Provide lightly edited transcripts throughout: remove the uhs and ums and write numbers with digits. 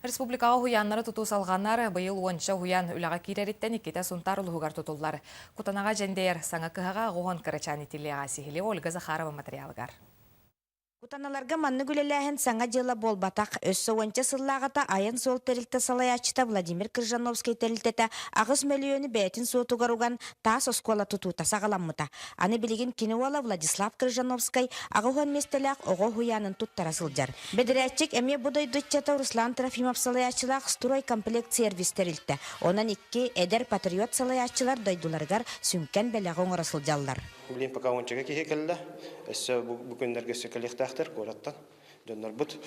Республикаҕа уһуйааннары тутуу салҕанар, быйыл уонча уһуйаан үлэҕэ киирэриттэн иккитэ Сунтаар улууһугар тутуллар. Кутанаҕа дьэндэйэр саҥа кыһаҕа оҕоһон кырачаан итилиэҕэ сиһили Ольга Захарова материалыгар. Кутаналарга маннык үлэлээһин саҥа дьыала буолбатах. Өссө уонча сыллааҕыта айан суол тэрилтэ салайааччыта Владимир Крыжановскай тэрилтэтэ 8 мөлүйүөнү бэйэтин суотугар уган таас оскуола тутуута саҕаламмыта. Аны билигин кини уола Владислав Крыжановскай 80 миэстэлээх оҕо уһуйаанын туттара сылдьар. Бэдэрээччик эмиэ бу дойду ыччата Руслан Трофимов салайааччылаах «Стройкомплект сервис» тэрилтэ. Онон икки эдэр патриот салайааччылар дойдуларыгар сүҥкэн бэлэҕи оҥоро сылдьаллар. Блин, пока уончака киһи кэллэ. Өссө бу күннэргэ өссө кэлиэхтээхтэр куораттан дьоннорбут.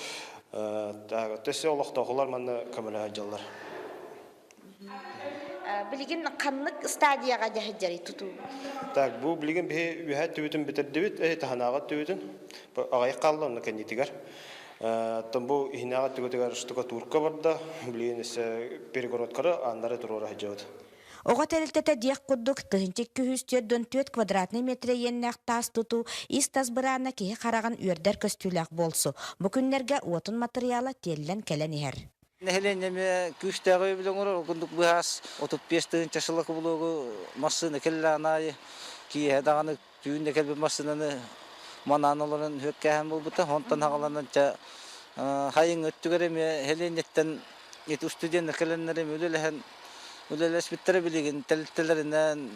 Өссө олохтоохулар манна көмөлөһө дьаллар. Билигин ханнык стадияҕа дьаһыдьарый тутуу? Так, бу билигин биһи үөһэ түбүтүн бүтэрдибит, таһынааҕы түбүтүн. Аҕыйах хаалла онно кэннитигэр. Оттон бу иһинээҕи түгүтүгэр штукатурка барда, билигин өссө перегородкары ааннары туруора сылдьабыт. Оҕо тэрилтэтэ диэх курдук 1244 квадратнай метрэ иэннээх таас тутуу ис-тас быраана киһи хараҕын үөрдэр көстүүлээх буолсу. Бу күннэргэ уотун матырыйаала тиэллэн кэлэн иһэр. Нэһилиэнньэ эмиэ күүстээҕи өйөбүл оҥорор, ол курдук быһаас 35 тыһыынча шелокоблогу массыына кэллэҕин аайы киэһэ даҕаны түүн да кэлбит массыынаны манаан олорон үөккээһин буолбута. Онтон аҕаланан чэ хайыҥ өттүгэр эмиэ нэһилиэнньэттэн ити студеннар кэлэннэр эмиэ үлэлэһэн үлэлэспиттэрэ билигин тэрилтэлэринэн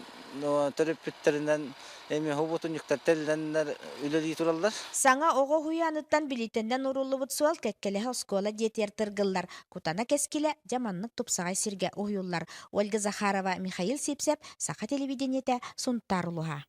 төрөппүттэринэн эмиэ хобуотунньуктар тэрилэннэр үлэлии тураллар. Саҥа оҕо уһуйааныттан билиитэннэн ууруллубут суол кэккэлэһэ оскуола дьиэтигэр тыргыллар, Кутана кэскилэ дьэ маннык тупсаҕай сиргэ уһуйуллар. Ольга Захарова, Михаил Сипсеп, Саха телевидениетэ, Сунтаар улууһа.